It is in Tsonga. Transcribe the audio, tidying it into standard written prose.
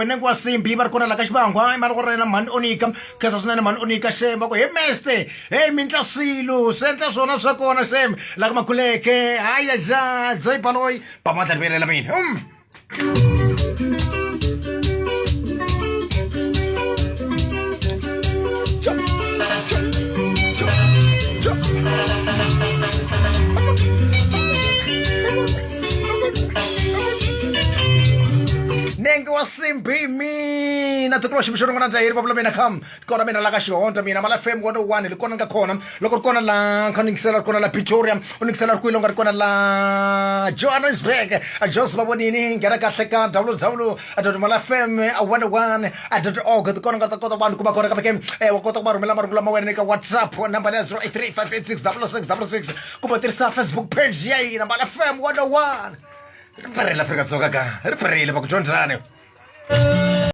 Nenge wa Simbi va ri kona la ka Xivangwa, i mali ku ri na mhani Onika. Khensa swinene mhani Onika xem, va ku he meste, hey mi ndla swilo, swi endla swona swa kona xem, la ka Makuleke, haya ja, Joy Baloyi, Pamandla rivelela mina. Cha, cha, cha, cha. Nenge wa simbi mina tiko ra xivixo rin'wana ndza yiri vavula mina kham kona mina la ka xihondzo mina mala fm 101 li kona nga kona loko ri kona la kha ningisela ri kona la Pretoria u ningisela ri kwini u nga ri kona la Johannesburg Jos va vonini nghena kahle ka www mala fm 101 org ti kona nga ta kota vanhu kuma kona kambe ke wa kota ku va rhumela marungulo ma wena eka WhatsApp number leya 083 586 6666 kumbe tirhisa Facebook page ya hina mala fm 101 ri pfarile Afrika-Dzonga ka ri pfarile va ku dyondzani.